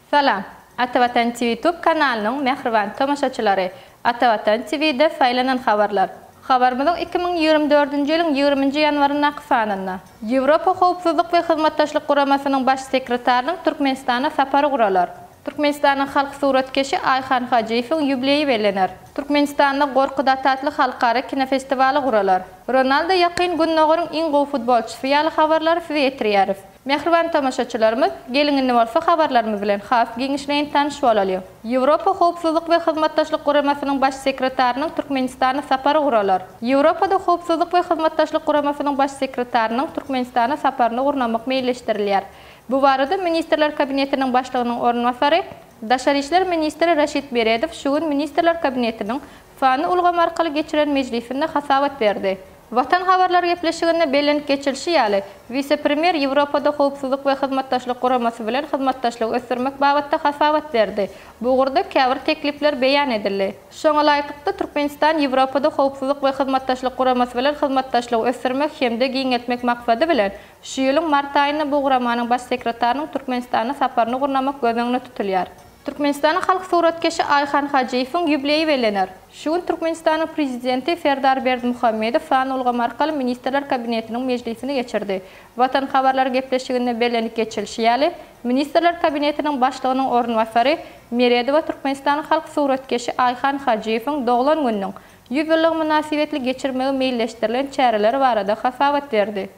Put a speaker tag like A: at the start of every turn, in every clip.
A: Salam! Atavatan TV Tube kanalynyň mähriban tomaşaçylary! Atavatan TV-de saýlanan habarlar. Habarymyzyň 2024-nji ýylyň 20-nji ýanwaryndaky sanynda. Ýewropa Howpsuzlyk we Hyzmatdaşlyk Guramasynyň Baş sekretarynyň Türkmenistana sapary guralar. Türkmenistanyň halk suratkeşi Aýhan Hajyýewiň ýubleýi bellener. Türkmenistanda Gorkut ata atly halkara kinofestiwaly guralar. Ronaldo Ýakyn Gündogaryň iň gowy futbolçysy ýaly habarlary size ýetirýäris. Mähriban tomaşaçylarymyz, geliň indi bolsa habarlarymyz bilen has giňişleýin tanyş bolalyň. Ýewropa Howpsuzlyk we Hyzmatdaşlyk Guramasynyň Baş sekretarynyň Türkmenistana sapary guralar. Ýewropada Howpsuzlyk we Hyzmatdaşlyk Guramasynyň Baş sekretarynyň Türkmenistana saparyny gurnamak meýilleşdirilýär. Bu barada Ministrler Kabinetiniň Başlygynyň orunbasary, daşary işler ministri Raşid Meredow şu gün Ministrler Kabinetiniň sanly ulgam arkaly geçiren mejlisinde hasabat berdi. Watan habarlar gepleşiginde bellenip geçilişi ýaly, wise-premýer Ýewropada Howpsuzlyk we Hyzmatdaşlyk Guramasy bilen hyzmatdaşlygy ösdürmek babatda hasabat berdi. Bu ugurda käbir teklipler beýan edildi. Şoňa laýyklykda, Türkmenistan Ýewropada Howpsuzlyk we Hyzmatdaşlyk Guramasy bilen hyzmatdaşlygy ösdürmek hem-de giňeltmek maksady bilen, Şu ýylyň mart aýynda bu guramanyň Baş sekretarynyň Türkmenistana saparyny gurnamak göz öňünde tutulýar. Türkmenistanyň halk suratkeşi Aýhan Hajyýewiň ýubleýi bellener. Şu gün Türkmenistanyň Prezidenti Serdar Berdimuhamedow sanly ulgam arkaly Ministrler Kabinetiniň mejlisini geçirdi. Watan habarlary gepleşiginde bellenip geçilişi ýaly, Ministrler Kabinetiniň Başlygynyň orunbasary Meredowa Türkmenistanyň halk suratkeşi Aýhan Hajyýewiň doglan gününiň 100 ýyllygy mynasybetli geçirmegi meýilleşdirilen çäreler barada hasabat berdi.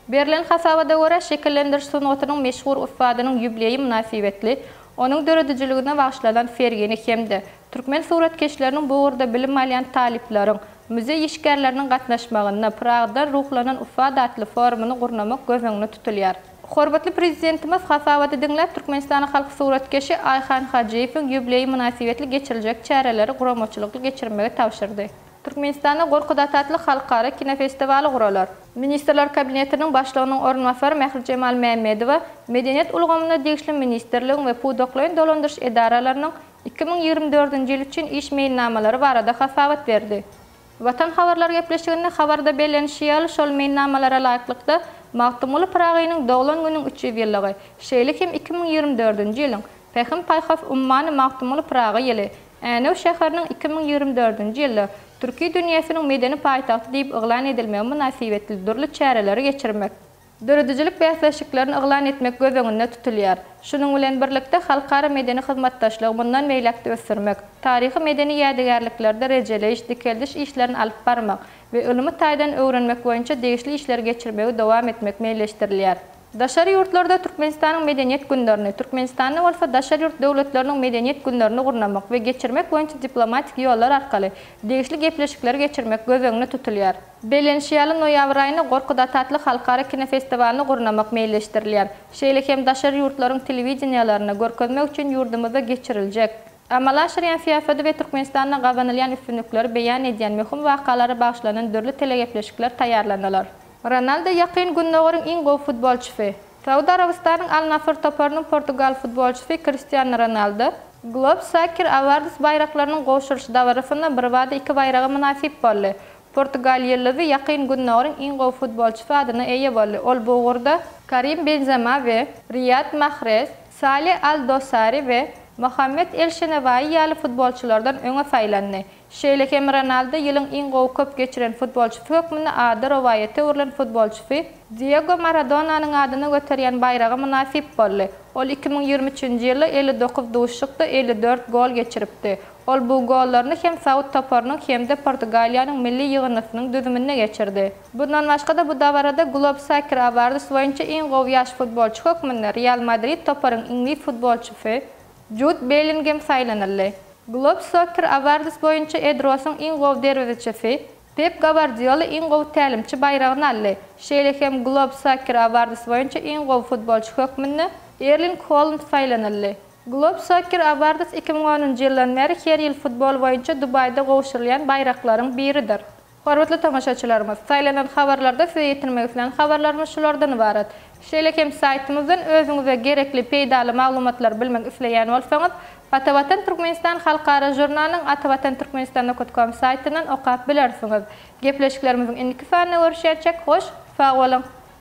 A: Berlen hasabata görä, şekillendiriş sungatynyň meşhur ussadynyň ýubleýi mynasybetli onuň döredijiligine bagyşlanan sergini hem-de türkmen suratkeşleriniň bu ugurda bilim alýan talyplaryň, muzeý işgärleriniň gatnaşmagynda Pyragydan ruhlanan ussat atly forumyny gurnamak göz öňünde tutulýar. Hormatly Prezidentimiz hasabaty diňläp, Türkmenistanyň halk suratkeşi Aýhan Hajyýewiň ýubleýi mynasybetli geçiriljek çäreleri guramaçylykly geçirmegi tabşyrdy. Türkmenistanda Gorkut ata atly halkara kinofestiwaly guralar. Ministrler Kabinetiniň Başlygynyň orunbasary Mährijemal Mämmedowa medeniýet ulgamyna degişli ministrligiň we pudaklaýyn dolandyryş edaralarynyň 2024-nji ýyl üçin iş meýilnamalary barada hasabat berdi. Watan habarlar gepleşiginde habarda bellenişi ýaly, şol meýilnamalara laýyklykda, Magtymguly Pyragynyň doglan günüň 300 ýyllygy, şeýle hem 2024-nji ýylyň Pähim-paýhas ummany Magtymguly Pyragy ýyly, Änew şäheriniň 2024-nji ýylda Türki dünýäsiniň medeni paýtagty diýip yglan edilmegi mynasybetli dürli çäreleri geçirmek, döredijilik bäsleşiklerini yglan etmek göz öňünde tutulýar. Şunuň bilen birlikde, halkara medeni hyzmatdaşlygy mundan beýläk-de ösdürmek, taryhy-medeni ýadygärliklerde rejeleýiş, dikeldiş işlerini alyp barmak we ylmy taýdan öwrenmek boýunça degişli işleri geçirmegi dowam etmek meýilleşdirilýär. Daşary ýurtlarda Türkmenistanyň Medeniýet günlerini, Türkmenistanda bolsa daşary ýurt döwletleriniň Medeniýet günlerini gurnamak we geçirmek boýunça diplomatik ýollar arkaly degişli gepleşikleri geçirmek göz öňünde tutulýar. Bellenişi ýaly, noýabr aýynda Gorkut ata atly halkara kinofestiwalyny gurnamak meýilleşdirilýär. Şeýle hem daşary ýurtlaryň telewideniýelerinde görkezmek üçin ýurdumyzda geçiriljek, amala aşyrýan syýasady we Türkmenistanda gazanylýan üstünlikleri beýan edýän möhüm wakalara bagyşlanan dürli telegepleşikler taýýarlanylar. Ronaldo Ýakyn Gündogaryň iň gowy futbolçysy. Saud Arabystanyň Al-Nasr toparynyň portugal futbolçysy Kristiano Ronaldo Globe Soccer Awards baýraklarynyň gowşuryş dabarasynda birbada iki baýraga mynasyp boldy. Portugal ýyldyzy Ýakyn Gündogaryň iň gowy futbolçysy adyna eýe boldy. Ol bu ugurda Karim Benzema we Riýad Mahrez, Saleh Al-Dosari we Mohammed El-Şenewaýi ýaly futbolçylardan öňe saýlandy. Şeýle hem Ronaldo ýylyň iň gowy köp geçiren futbolçysy hökmünde ady rowaýata öwrülen futbolçysy Diego Maradonanyň adyny göterýän baýraga mynasyp boldy. Ol 2023-nji ýylda 59 duşuşykda 54 gol geçiripdi. Ol bu gollaryny hem saud toparynyň hem-de Portugaliýanyň milli ýygyndysynyň düzüminde geçirdi. Bundan başga-da bu dabarada Globe Soccer Awards boýunça iň gowy ýaş futbolçy hökmünde Real Madrid toparyň iňlis futbolçysy Jud Bellingem saýlanyldy. Globe Soccer Awards boýunça Ed Rosuň iň gowy derwezeçisi, Pep Gawardiola iň gowy tälimçi baýragyny aldy. Şeýle hem Globe Soccer Awards boýunça iň gowy futbolçy hökmünde Erling Holand saýlanyldy. Globe Soccer Awards 2010-njy ýyldan bäri her ýyl futbol boýunça Dubaýda gowşurylýan baýraklaryň biridir. Hormatly tomaşaçylarymyz, saýlanan habarlarda size ýetirmek islän habarlarymyz şulardan ybarat. Şeýle hem saýtymyzdan özüňize gerekli, peýdaly maglumatlary bilmek isleýän bolsaňyz, Atavatan Türkmenistan halkara žurnalynyň atavatanturkmenistan nokat kom saýtyndan okap bilersiňiz. Gepleşiklerimiziň indiki sanynda görüşýänçäk hoş, sag boluň!